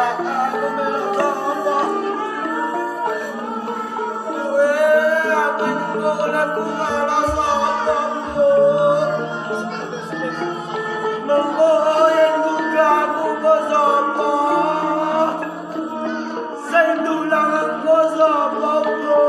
Aku melok sapa? Kowe aku iki golek karo sapa, Bu? Monggo yen dugaku kok sapa? Sing dulang aku sapa, Bu?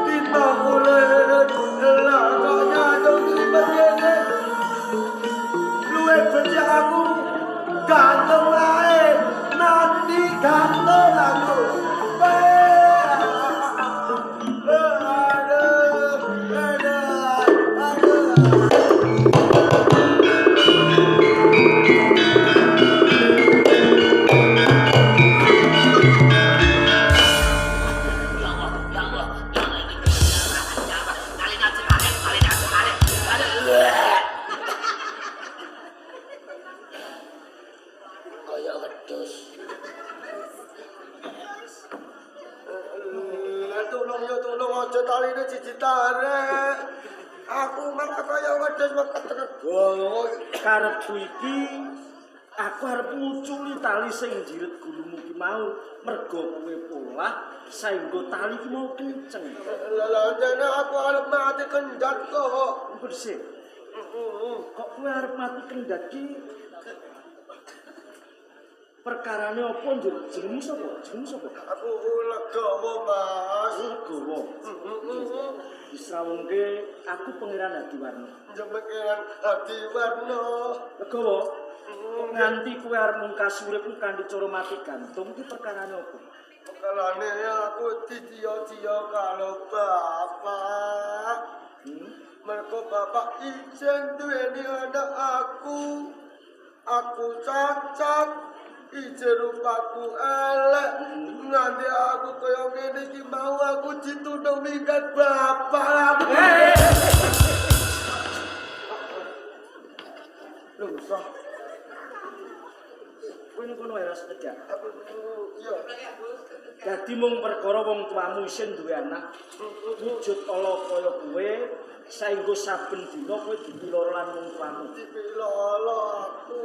Timbang oleh lakanya dong ngene. Luwe becik aku gantung ae, mati gantung aku. Aduh, aduh, aduh. Kaya wedhus. Lah tulung yo tulung aja taline siji tarik. Aku malah kaya wedhus meket gong. Karepku iki aku arep nguculi tali sing njiret gulumu ki mau mergo kowe polah saengga tali ki mau kenceng. Lah lah jane aku arep mati kendhat kok. Engko dhisik. Kok kowe arep mati kendhat ki perkarane apa njur? Jenengmu sapa? Jenengmu sapa? Aku legowo, Mas. Legowo. Disrawungke aku Pangeran Hadiwarna. Jenengan Hadiwarna. Legowo. Kok nganti kowe arep mungkas uripmu kanthi cara mati gantung ki perkarane apa? Perkarane aku dicia-cia karo bapak. Mergo bapak ijen duweni anak aku. Aku cacat, ijen rupaku elek. Nganti aku kaya ngene iki mau aku ditundung minggat bapak aku. Lho, soh. Kowe ning kono wae rasa cedhak. Aku iya. Dadi mung perkara wong tuamu isin duwe anak, wujud ala kaya kowe, saengga saben dina kowe dipiloro lan wong tuamu. Dipilolo aku.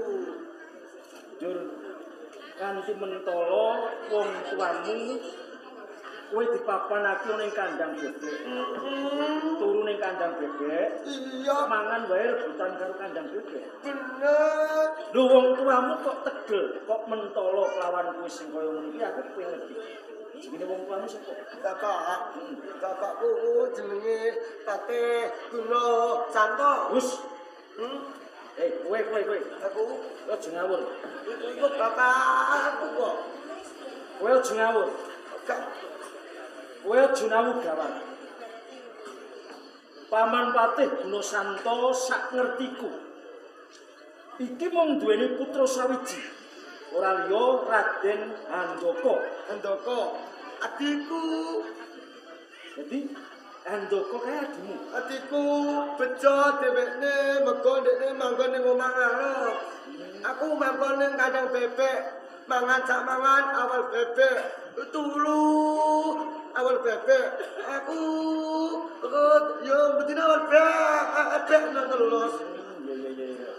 Njur nganti mentala wong tuamu kowe dipapanake ning kandang bebek. Turu ning kandang bebek, Iya, mangan wae rebutan karo kandang bebek. Bener. Lho wong tuamu kok tegel, kok mentala kelawan kowe sing kaya ngono iki aku pengen ngerti. Jenenge wong tuamu sapa? Bapak, bapakku jenenge Patih Guna Santo. Wus. Eh, kowe kowe kowe. Aku Aja ngawur. iku bapakku kok. Kowe aja ngawur. Gak Kowe aja nawu gawat. Paman Patih Guna Santo sak ngertiku. Iki mung duweni putra sawiji. Ora liya Raden Handaka. Handaka, adikku, Jadi Handaka kae adimu. Adikku bejo dhewekne mergo ndekne manggon ning omah ngarep. Aku manggon ning kandang bebek, mangan sak mangan awal bebek, turu awal bebek. Aku kok yo betina awal bebek nang lulus. Iya iya iya iya.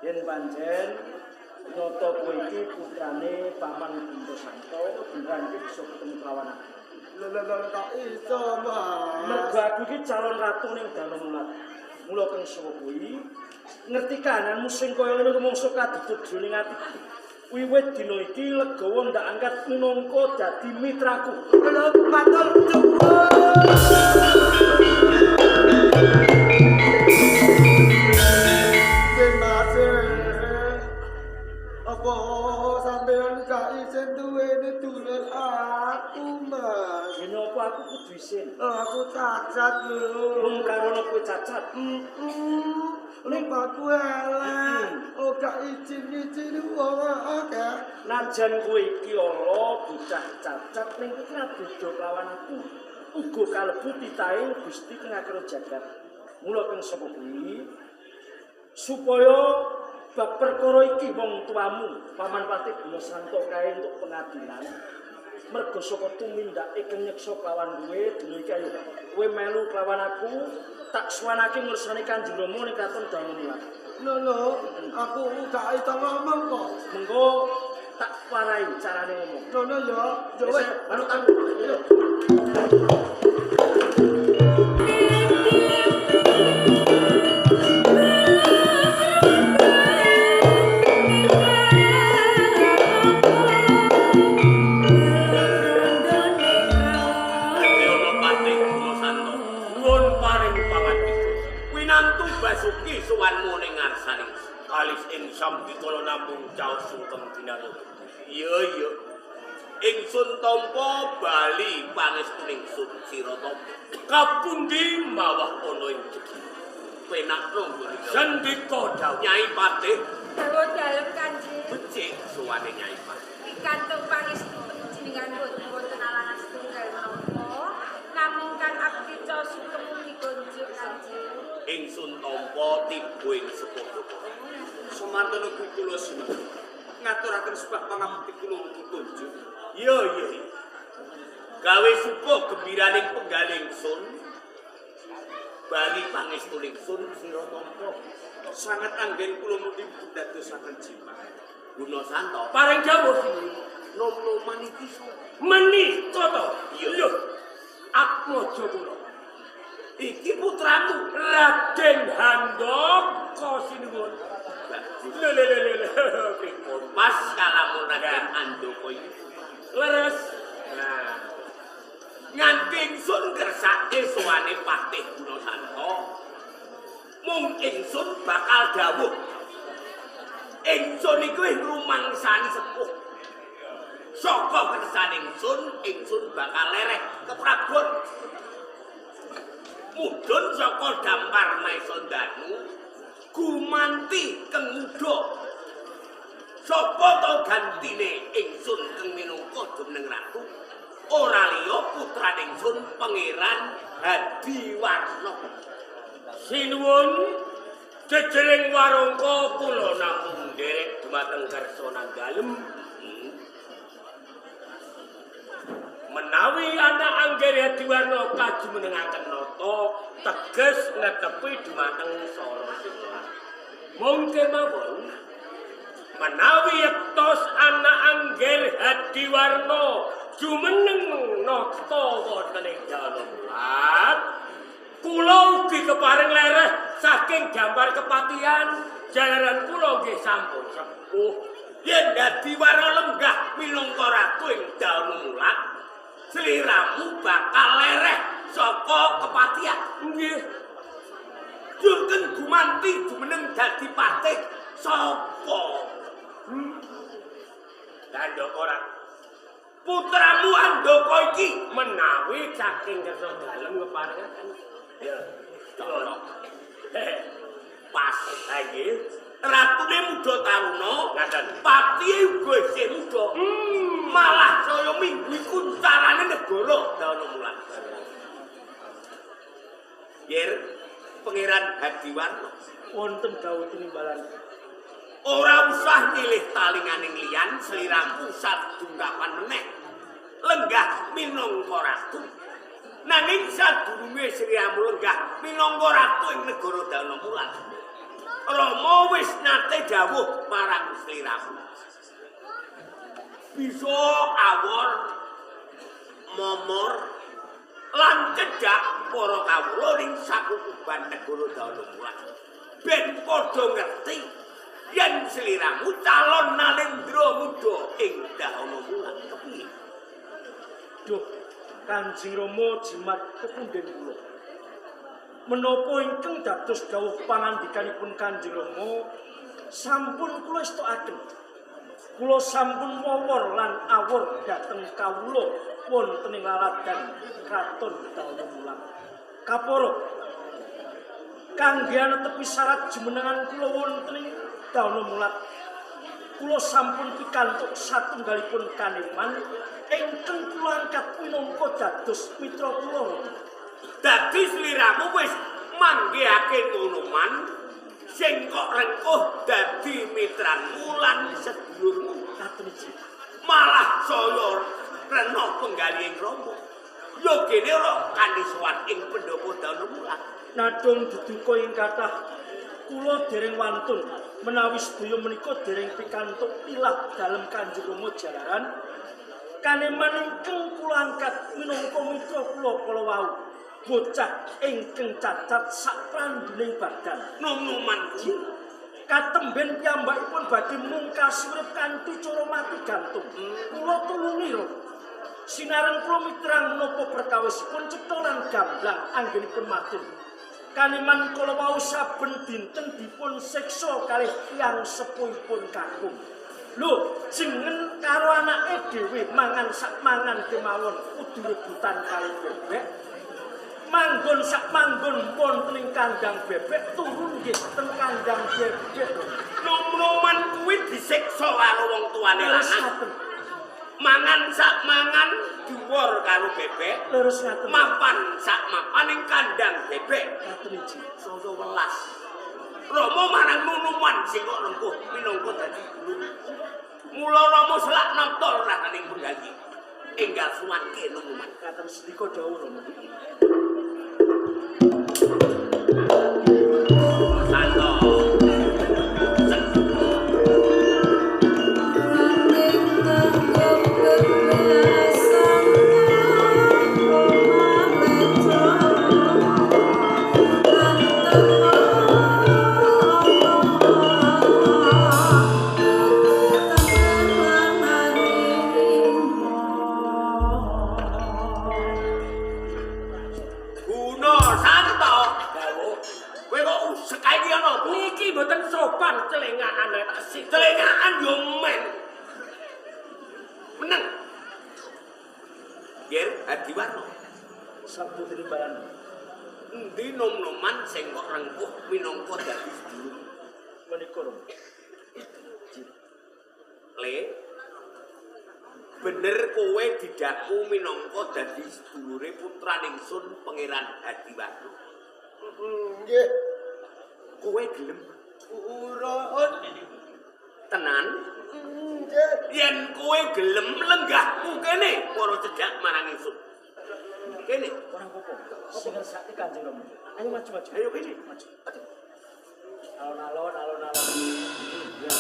Yen pancen nyata kowe iki putrane Paman Guna Santo, beneran iki bisa ketemu kelawan aku. Lho lho lho kok iso, Mas? Mergo aku iki calon ratu ning Danau Mulat. Mula keng sapa kuwi ngerti kahananmu sing kaya ngene rumangsa kaduduk jroning atiku. Wiwit dina iki Legawa ndak angkat minangka dadi mitraku. Lho matur suwun. Mas, apa sampeyan gak isin duweni dulur aku, Mas? Dene apa tuaku kudu isin. Aku cacat lho. Mung karana kowe cacat. Rupaku elek. Ora izin-izin wong akeh. Najan kowe iki ala bocah cacat ning kowe ora beda lawan aku. Uga kalebu titahing Gusti kang akeh jagat. Mula kang sapa kuwi supaya bab perkara iki wong tuamu Paman Patih Gunasanto kae entuk pengadilan. Mergo saka tumindake kang nyeksa kelawan kowe dina iki ayo kowe melu kelawan aku tak suwanake ngursane Kanjeng Rama ning kraton Danumulat. Lho lho, aku gak iso ngomong kok. Mengko tak warai carane ngomong. Ngono ya, ya wis, manut aku. Basuki suwanmu ning ngarsaning kalis ing sambikala namung caos sungkem dinarya. Iya iya. Ingsun tampa bali pangestuning sun sira tampa. Kapundi mawah ana ing jegi. Penak nggone. Sendika dawuh Nyai Patih. Dawuh dalem Kanjeng. Becik suwane Nyai Patih. Pikantuk pangestu jenengan boten alangan setunggal menapa. Namung kang abdi caos sungkem ugi konjuk Kanjeng. Ingsun tampa tiba ing sepadha. Somanten ugi kula sinuwun ngaturaken sebab pangabekti kula ugi kunjuk. Iya iya. Gawe suka gembiraning penggalih ingsun. Bali pangestu ingsun sira tampa. Sanget anggen kula mundi dadosaken jimat. Gunasanto paring dawuh sinuwun. Nom-noman iki sapa? Menika to. Iya. Atmaja kula. Iki putramu Raden Handaka sinuwun. Lho lho lho lho. Pripun? Pas kalamun Raden Handaka iki. Leres. Nah, nganti ingsun ngersake sowane Patih Gunasanto. Mung ingsun bakal dawuh. Ingsun iku wis rumangsani sepuh. Saka kersane ingsun, ingsun bakal lereh keprabon. Mudhun saka dampar Maesandanu gumanti keng muda. Sapa to gantine ingsun keng minangka jumeneng ratu? Ora liya putrane ingsun Pangeran Hadiwarna. Sinuwun jejering warangka kula namung nderek dumateng kersa nandalem. Menawi anak Angger Hadiwarna kajumenengaken nata teges netepi dumateng Sara Singolan. Mung kemawon menawi yektos anak Angger Hadiwarna jumeneng nata wonten ing Danumulat, kula ugi kepareng lereh saking gambar kepatihan jalaran kula nggih sampun sepuh. Yen Hadiwarna lenggah minangka ratu ing Danumulat, sliramu bakal lereh saka kepatihan. Nggih. Jurgen gumanti jumeneng dadi patih sapa? Handaka ora. Putramu Handaka iki menawi saking kersa dalem keparengaken. Ya, ngono. Pas nggih. Ratune muda taruna, ngaten. Patihe uga isih muda. Malah saya minggu iku carane negara Danumulat. Yer Pangeran Hadiwarna wonten dawuh tinimbalan. Ora usah nyilih talinganing liyan, sliramu sadungkapan meneh. Lenggah minangka ratu. Nanging sadurunge sliramu lenggah minangka ratu ing negara Danumulat, Rama wis nate dawuh marang sliramu. Bisa awor, momor, lan cedhak para kawula ning sakukuban negara Danumulat. Ben padha ngerti yen sliramu calon nalendra muda ing Danumulat kepiye? Duh, Kanjeng Rama jimat kepunden kula. Menapa ingkang dados dawuh pangandikanipun Kanjeng Rama sampun kula estokaken. Kula sampun wowor lan awor dhateng kawula wonten ing laladan Kraton Danamulat. Kaporo kangge anetepi syarat jumenengan kula wonten ing Danamulat, kula sampun pikantuk satunggalipun kaneman ingkang kula angkat minangka dados mitra kula. Dadi sliramu wis manggihake Nunuman sing kok rengkuh dadi mitranmu lan sedulurmu. Katen iki. Malah saya rena penggalih ing Rama. Yogene ora kanthi sowan ing pendopo Danamulat. Nadong duduka ing kathah kula dereng wantun menawi sedaya menika dereng pikantuk ilah dalem Kanjeng Rama jalaran kaneman ingkang kula angkat minangka mitra kula kala wau bocah ingkang cacat sakpranduning badan. Nunuman kuwi katemben piyambakipun badhe mungkasi urip kanthi cara mati gantung. Kula tulungi lho. Sinareng kula mitrang menapa perkawisipun cetha lan gamblang anggenipun matur. Kaneman kala wau saben dinten dipun siksa kalih tiyang sepuhipun kakung. Lho, jengen karo anake dhewe mangan sak mangan kemawon kudu rebutan kalih bebek. Manggon sak manggon wonten ing kandang bebek turun nggih teng kandang bebek. Nunuman kuwi disiksa karo wong tuane lanang. Mangan sak mangan dhuwur karo bebek. Leres ngaten. Mapan sak mapan ing kandang bebek. Ngaten iki. Saya welas. Rama marang Nunuman sing kok rengkuh minangka dadi dulur. Mula Rama selak nata rasaning penggalih. Enggal suwanke Nunuman. Ngaten sendika dawuh Rama. Santo. Celengahan yo men. Meneng. Ger Adiwarno. Sabtu tinimbalan. Endi nom-noman sing kok rengkuh minangka dadi sedulur? Menika lho. Le. Bener kowe didaku minangka dadi sedulure putraning Sun Pangeran Adiwarno. Nggih. Kowe gelem urun tenan? Nggih. Yen kowe gelem lenggahmu kene para cedhak marang ingsun. Kene ora apa-apa. Sing ngersake Kanjeng Rama. Ayo maju-maju. Ayo kene. Maju. Alon-alon, alon-alon. Ya.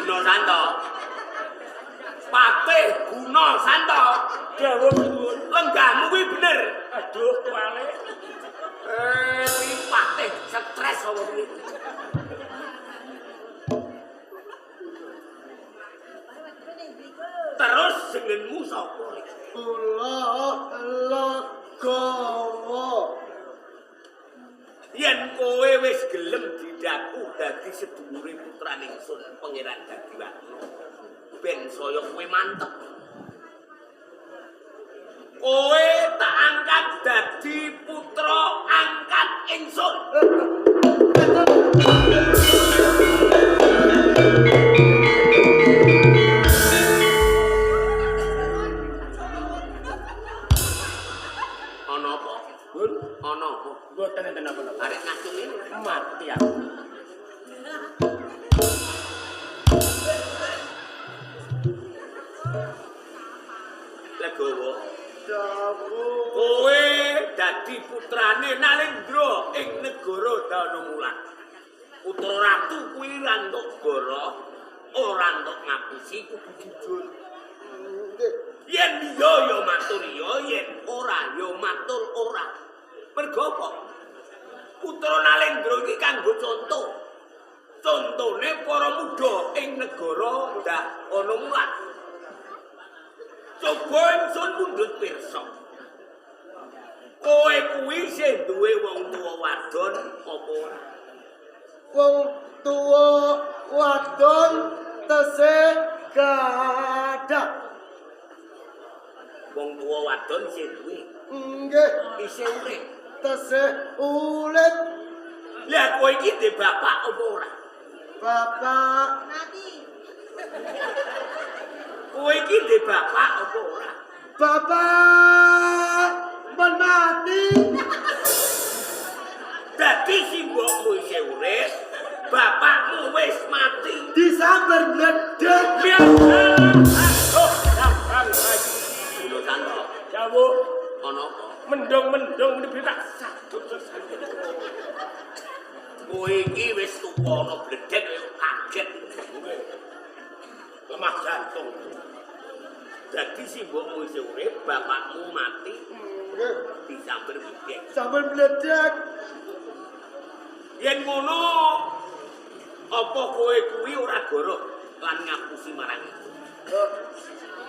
Guna Santo. Patih Guna Santo. Dawuh nuwun. Lenggahmu kuwi bener. Aduh, kuwale. Kuwi patih stres apa kuwi? Terus jenengmu sapa? Kula Legawa. Yen kowe wis gelem didaku dadi sedulure putraning Sun Pangeran Dadiwarna, ben saya kowe mantep. Kowe tak angkat dadi putra angkat ingsun. Ana apa? Bun, Ana apa? mboten enten napa-napa. Arek ngacung ini. Mati aku. Legowo. Dawuh. Kowe dadi putrane Nalendra ing negara Danamulan. Putra ratu kuwi ra entuk goro, ora entuk ngapusi, kudu jujur. Nggih. Yen iya ya matur iya, yen ora ya matur ora. Mergo apa? Putra Nalendra iki kanggo conto. Contone para muda ing negara Danamulan. Coba ingsun mundhut pirsa. Kowe kuwi sing duwe wong tuwa wadon apa ora? Wong tuwa wadon tesih gadah. Wong tuwa wadon isih duwe. Nggih, Isih urip. tesih urip. Lah kowe iki dhe bapak apa ora? Bapak Mati. Kowe iki dhe bapak apa ora? Bapak pun mati. Dadi simbokmu isih urip, bapakmu wis mati. Disamber bledek. Aduh, gampang lagi. Lho Santo, Jawuh, ana apa? mendung-mendung meni tak saduk. Kowe iki wis tuwa ana bledek kowe kaget. Lemah jantung. Dadi simbokmu isih urip, bapakmu mati Nggih, disamber bledek. samber bledek. Yen ngono apa kowe kuwi ora goroh lan ngapusi marang aku?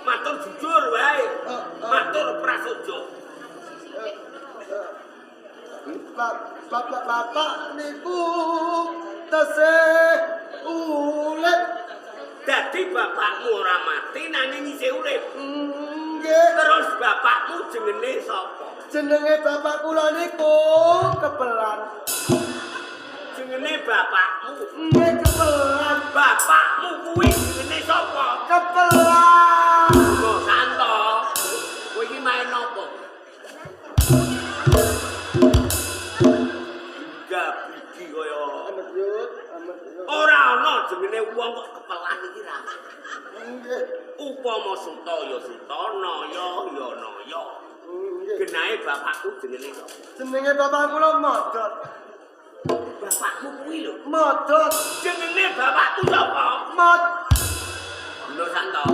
Matur jujur wae. Matur prasaja. Bapak bapak niku tesih urip. Dadi bapakmu ora mati nanging isih urip. Nggih. Terus bapakmu jenenge sapa? Jenenge bapak kula niku Kepelan. Jenenge bapakmu. Nggih, Kepelan. Bapakmu kuwi jenenge sapa? Kepelan. Lho Santo. Kowe iki main apa? Gabigi kaya Amet yut, amet yut. ora ana jenenge wong kok kepelan iki ra. Nggih. Upama Suta ya Suta, Naya ya Naya. Nggih. Genahe bapakku jenenge sapa? Jenenge bapak kula Modot. Bapakmu kuwi lho. Modot. Jenenge bapakku sapa? Mod. Lho Santo.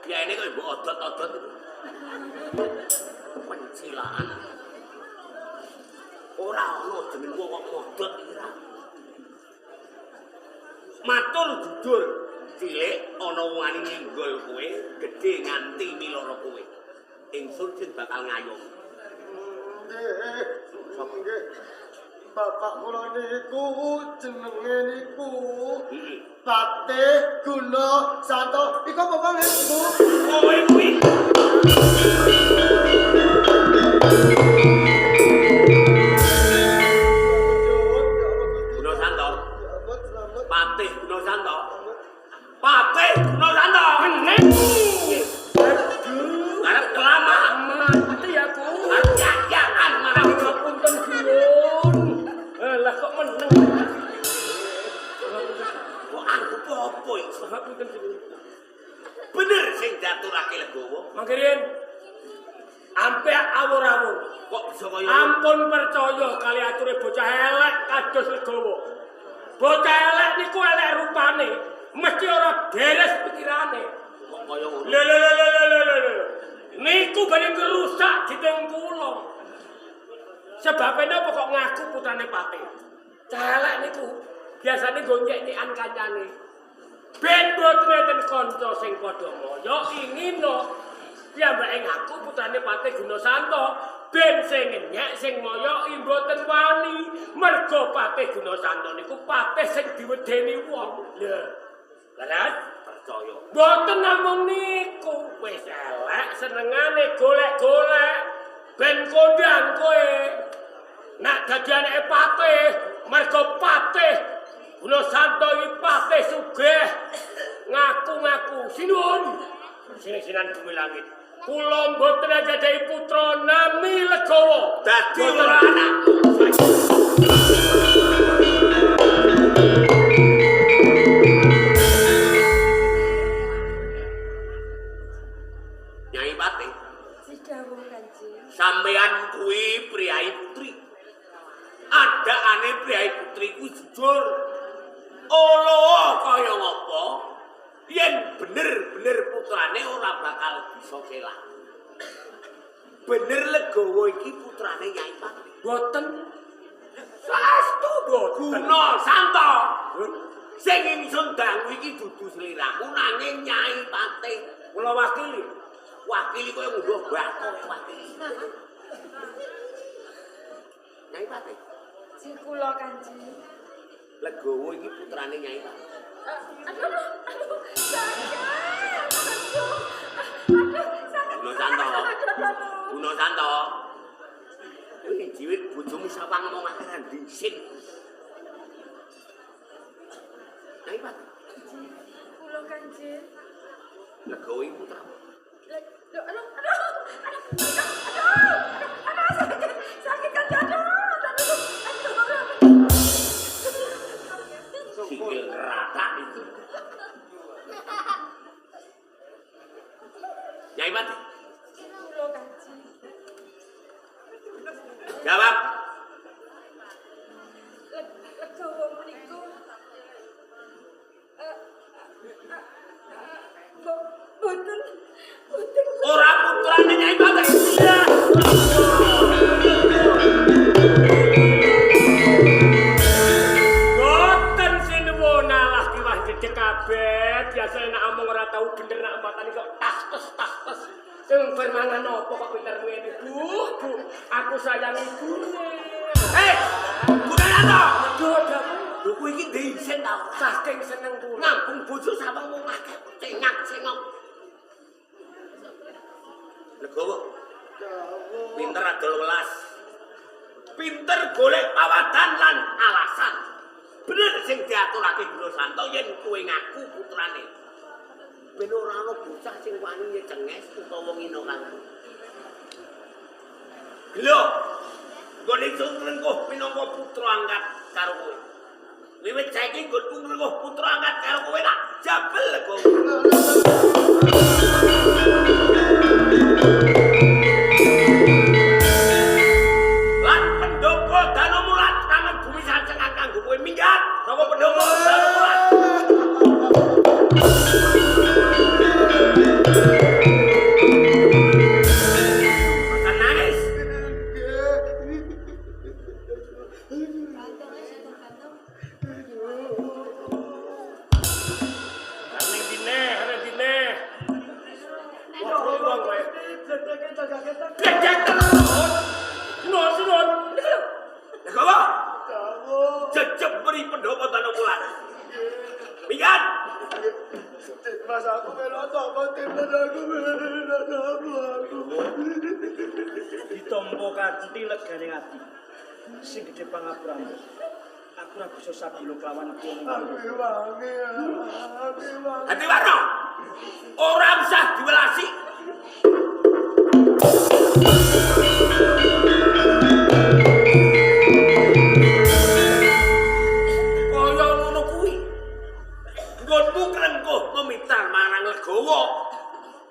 Ya ini kok mbok odot-odot iku. Pencilaan. Ora ana jeneng wong kok modot iki ra. Matur jujur, cilik ana wani ninggol kowe, gedhe nganti miloro kowe. Ingsun sing bakal ngayomi. Nggih. Nggih. Bapak kula niku jenenge niku Heeh. Patih Guna Santo. Iku apa wong iku? Kowe kuwi Guna Santo, Patih Guna Santo. Patih Guna Santo. Meneng. Aduh, arep kelama. Mati aku. Arep yakan marang Ngapunten sinuwun. Lah kok meneng. Kok anggep apa iki? Ngapunten sinuwun. Bener sing diaturake Legowo. Mangkirin. Ampe awur-awur. Kok bisa kaya Ampun percaya kali ature bocah elek kados Legowo. Bocah elek niku elek rupane, mesti ora beres pikirane. Kok kaya ngono? Lho lho lho lho lho lho lho. Niku badhe ngrusak jeneng kula. Sebabe napa kok ngaku putrane Patih? Cah elek niku biasane nggo nyek-nyekan kancane. Ben boten enten kanca sing padha moyo ingino piyambake ngaku putrane Patih Guna Santo. Ben sing ngenyek sing moyoki mboten wani mergo Patih Guna Santo niku patih sing diwedeni wong. Lho. Leres? Percaya. Mboten namung niku, wis elek senengane golek-golek ben kondang kowe. Nak dadi anake patih, mergo patih Guna Santo iki patih sugih. Ngaku-ngaku sinuwun. Sing-sinan bumi langit. Kula mboten anggadhahi putra nami Legowo. Dadi Mboten. ora anakmu. Nyai Patih, Sidawuh Kanjeng. sampean kuwi priyayi putri. Adaane priyayi putri kuwi jujur. Olo kaya ngapa? Yen bener-bener putrane ora bakal bisa kelah. Bener Legowo iki putrane Nyai Patih. Mboten. Saestu mboten. Guna Santo. Sing ingsun dangu iki dudu sliramu nanging Nyai Patih. Kula wakili. Wakili kaya ngunduh bako wakili. Nyai Patih. Ji kula Kanjeng. Legowo iki putrane Nyai Patih. Aduh, aduh, sakit. Aduh, aduh, sakit. Guna Santo. Guna Santo. Kuwi jiwit bojomu sapa ngomongake ra dhisin. Nyai Patih. Ji kula Kanjeng. Legowo iki putramu. Aduh, aduh, aduh, aduh, aduh, aduh, sakit, sakit Kanjeng, aduh, aduh, aduh. Sikil rata itu. Nyai Patih. Kula Kanjeng. Jawab. Legowo menika boten boten ora putrane Nyai Patih. Boten sinuwun alah kiwah jedhek kabeh. Biasane nek omong ora tau bener nek matane kok tas tes tas tes. Sing bar mangan apa kok pinter ngene, Bu? Bu, aku sayang ibune. Hei, Guna Santo. Aduh, aduh. Lho kuwi iki dhisin ta ora? Saking seneng kula. Ngambung bojo sawang wong akeh cengak-cengok. Legowo. Pinter adol welas. Pinter golek pawadan lan alasan. Bener sing diaturake Guna Santo yen kowe ngaku putrane. Ben ora ana bocah sing wani nyecenges utawa ngina kanggo. Gelo. Nggone ingsun nglengkuh minangka putra angkat karo kowe. Wiwit saiki nggonku nglengkuh putra angkat karo kowe tak jabel Legowo. Lan pendopo Danomulat tangan bumi sancengan kanggo kowe minggat saka pendopo Danomulat. Masa nangis. Ning dine, ning dine. Wong wong kowe. Bledek terus. Nuwun suwun. Legowo. Jejeb meri pendopo Danomulat. Minggat. Mas aku melok sapa tipe aku melok aku. Ditampa kanthi legane ati. Sing gedhe pangapuramu. Aku ora bisa sabila kelawan wong. Aku wangi, aku wangi. Hati Warno. Ora usah diwelasi. Kaya ngono kuwi. Nggonmu krengkuh memitar marang Legowo.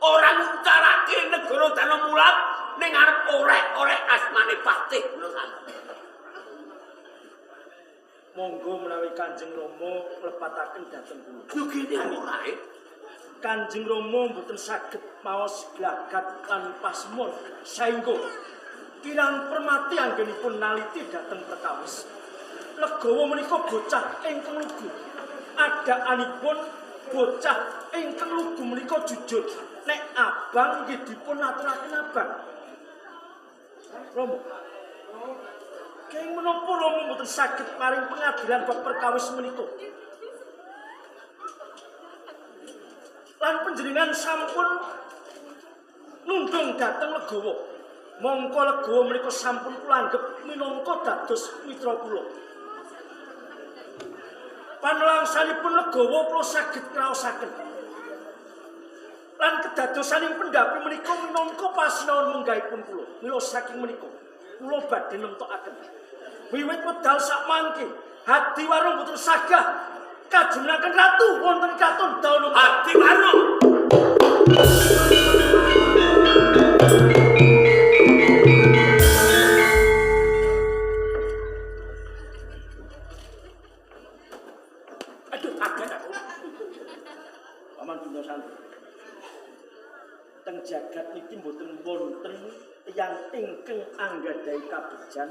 Ora ngucarake negara Danomulat ning arep orek-orek asmane Patih Guna Santo. Monggo menawi Kanjeng Rama lepataken dhateng kula. Lho gene ora e. Kanjeng Rama mboten saged maos glagat lan pasmon saengga kirang permati anggenipun naliti dhateng perkawis. Legowo menika bocah ingkang lugu. Adakanipun bocah ingkang lugu menika jujur. Nek abang nggih dipun aturaken abang. Rama, kenging menapa Rama mboten saged paring pengadilan bab perkawis menika? Lan panjenengan sampun nundung dhateng Legowo. Mongko Legowo menika sampun kula anggep minangka dados mitra kula. Panelangsanipun Legowo kula saged ngraosaken. Lan kedadosaning pendhapi menika minangka pasinaon munggahipun kula. Mila saking menika kula badhe nemtokaken. Wiwit wedal sakmangke Hadiwarno mboten sagah kajumenangaken ratu wonten kraton Dauna. Hadi Warno. Aduh, kaget aku. Paman Bunda Santi. Teng jagat niki mboten wonten tiyang ingkang anggadhahi kabejan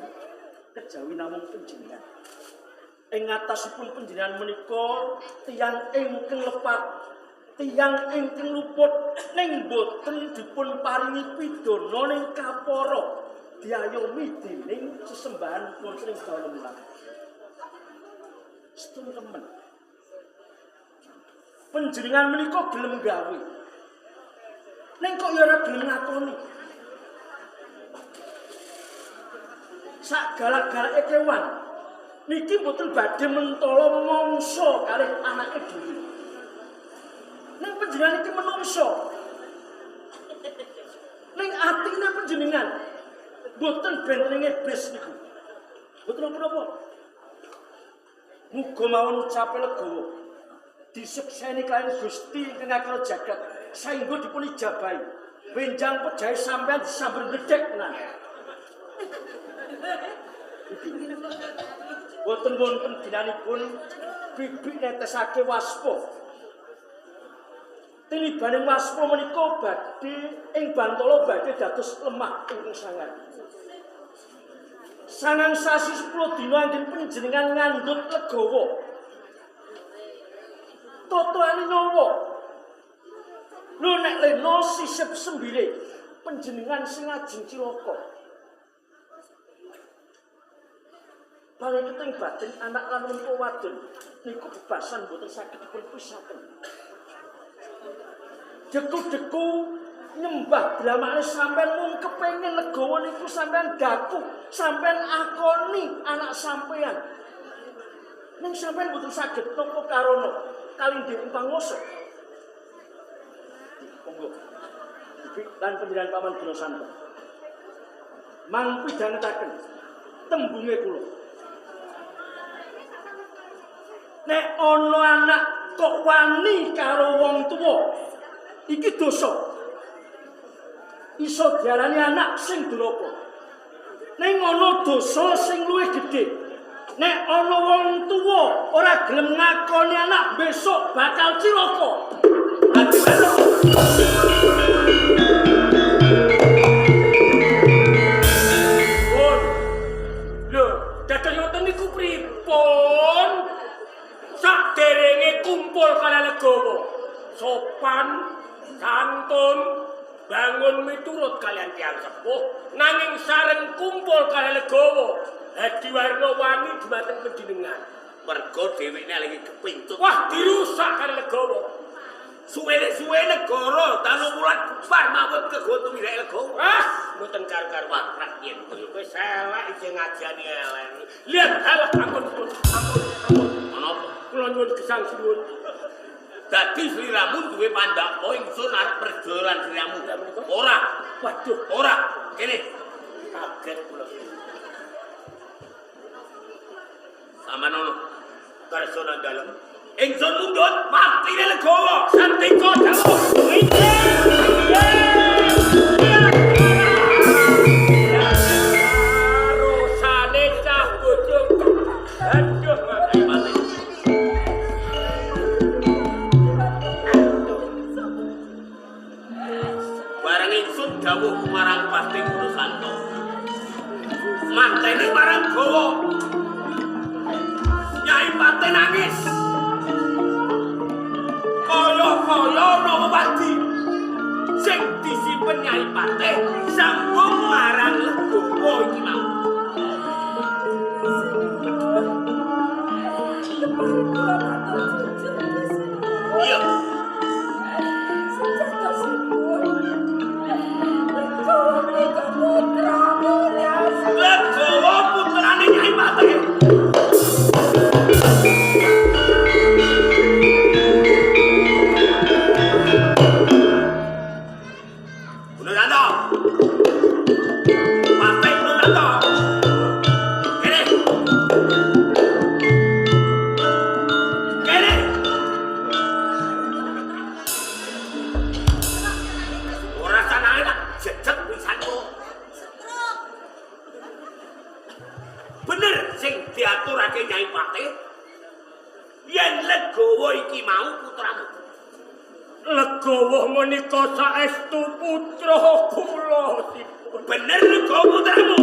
kejawi namung panjenengan. Ing ngatasipun panjenengan menika tiyang ingkang lepat, tiyang ingkang luput ning boten dipun paringi pidana ning kapara. Diayomi dening sesembahan wonten ing dalem lan. Setungkemen. Panjenengan menika gelem gawe. Ning kok ya ora gelem ngakoni. Sak galak-galake kewan niki mboten badhe mentala mangsa kalih anake dhewe. Ning panjenengan iki menungso. Ning atine panjenengan mboten benten iblis niku. Mboten napa-napa. Muga mawon ucape legawa disekseni kaliyan Gusti ingkang ngakara jagat saengga dipun ijabahi. Benjang pejahe sampeyan disamber bledek tenan. Boten wonten dinanipun bibik netesake waspa. Tinibaning waspa menika badhe ing bantala badhe dados lemah ingkang sangat. Sangang sasi 10 dina anggen panjenengan ngandhut legawa. Totoane nyawa. Lho nek lena sisip sembire panjenengan sing ajeng cilaka. Pangeting batin anak lan mentua wadon niku bebasan mboten saged dipun pisahaken. Deku-deku nyembah dramane sampean mung kepengin legawa niku sampean daku, sampean akoni anak sampean. Ning sampean mboten saged napa karana kalindih ing panguwasa. Monggo. Ibu lan panjenengan Paman Gunasanto. Mang pidhangetaken tembunge kula. Nek ana anak kok wani karo wong tuwa, iki dosa. Iso diarani anak sing duraka. Ning ana dosa sing luwih gedhe. Nek ana wong tuwa ora gelem ngakoni anak besok bakal cilaka. Pun. Lho, dados ngoten niku pripun? Saderenge kumpul kaliyan legawa, sopan, santun, bangun miturut kaliyan tiyang sepuh, nanging sareng kumpul kaliyan legawa, Hadiwarna wani dhumateng panjenengan. Mergo dheweke lagi kepincut. Wah, dirusak kaliyan legawa. Suwe-suwe negara Tanuwulan bubar mawon kegoto mirek legawa. Wah, mboten karo-karuan rakyat. Wis elek isih ngajani elek. Lihat halah ampun ampun ampun. Ana apa? Kula nyuwun gesang sinuwun. Dadi sliramu duwe pandhawa ingsun arep kerja lan sliramu. Ora. Waduh, ora. Kene. Kaget kula. Sampeyan ono kersa nang dalem. Ingsun mundhut matine legawa. Santika dawuh. Rusane cah bojo. Aduh, mati. Bareng ingsun dawuh marang Pati Gunasanto. Mateni marang gawa. Nyai Pati nangis. Kaya-kaya ana wadi sing disimpen Nyai Pati sambung marang legawa iki mau. Iya. Legawa putrane Nyai Pati. Legawa menika saestu putra kula dipun. Bener legawa putramu.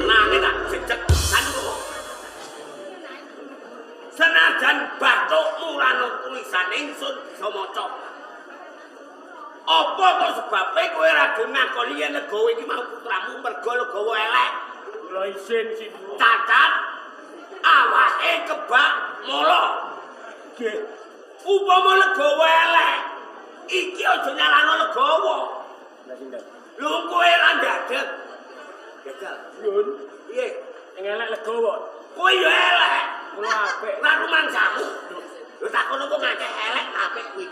Nanging tak jejeg pisan kok. Senajan bathukmu ora ngakoni yen Legawa iki mau putramu mergo Legawa elek. Kula isin Sindu. Cacat awake kebak molo. Nggih. Upama Legawa elek, iki aja nyalahno Legawa. Lah sinten? Lho kowe ora ndadek. Gagal. Yun, Piye? sing elek Legawa. Kowe ya elek. Kula apik. Ora rumangsamu. Lho takono kok ngakeh elek apik kuwi.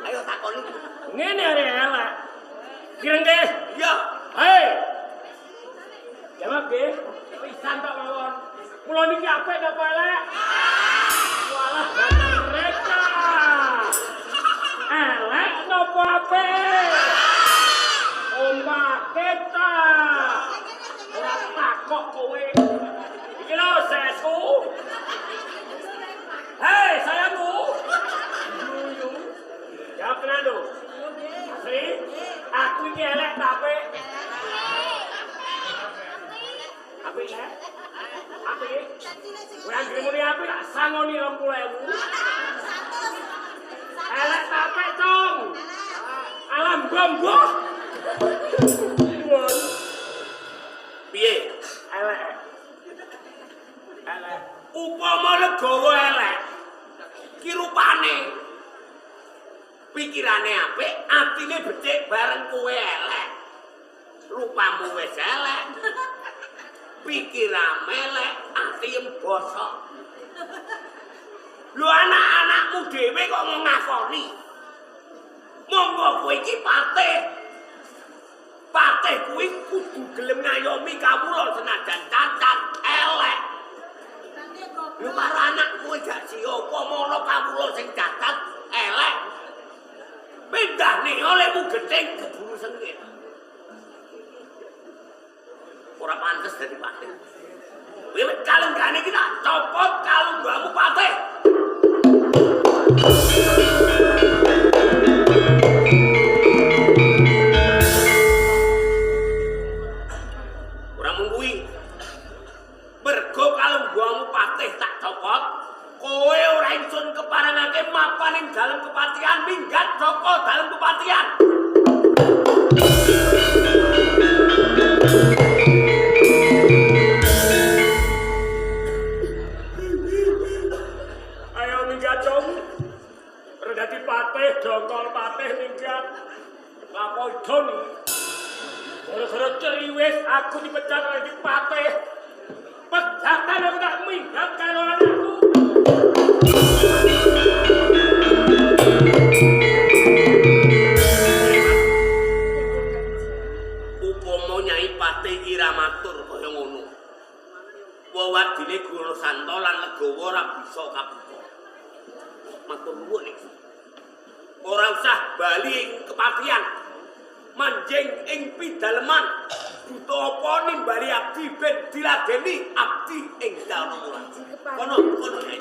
Ayo takoni. Ngene arek elek. Kireng nggih. Iya. Hei. Jawab nggih. Pisan tok mawon. Kula niki apik napa elek? Walah mereka. Elek napa apik? Omah kita. Ora takok kowe. Iki lho sesku. Hei, sayangku. Yuyu. Jawab tenan lho. Asri, aku iki elek ta apik? Apik ya? Apik. Kowe anggere muni apik tak sangoni 20.000. Elek ta apik, Cung? Alam bom-bom. Nuwun. Piye? Elek. Elek. Upama Legawa elek, ki rupane pikirane apik, atine becik bareng kowe elek. Rupamu wis elek. Pikiran elek, ati bosok. Lho anak-anakmu dhewe kok ngakoni. Monggo kowe iki patih. Patih kuwi kudu gelem ngayomi kawula senajan cacat elek. Lho karo anakku gak siya upama ana kawula sing cacat elek. Pindahne olehmu gething keburu sengit. Ora pantes dadi patih. Wiwit kalenggane iki tak copot kalunggamu patih. Ora mung kuwi. Mergo kalungguhmu patih tak copot, kowe ora ingsun keparengake mapan ing dalem kepatihan minggat saka dalem kepatihan. Ayo minggat, Cung. Ora dadi patih, dongkol patih minggat. Lapo idon iki? Gara-gara ceriwis aku dipecat oleh patih. Pegatan aku tak minggat karo anakku. Upama Nyai Patih iki ra matur kaya ngono. Wewadine Guru Santa lan Legawa ora bisa kabuka. Matur nuwun iki. Ora usah bali ing kepatihan. Manjing ing pidaleman. Buta apa nimbali abdi ben diladeni abdi ing dalem. Kono, kono Nyai.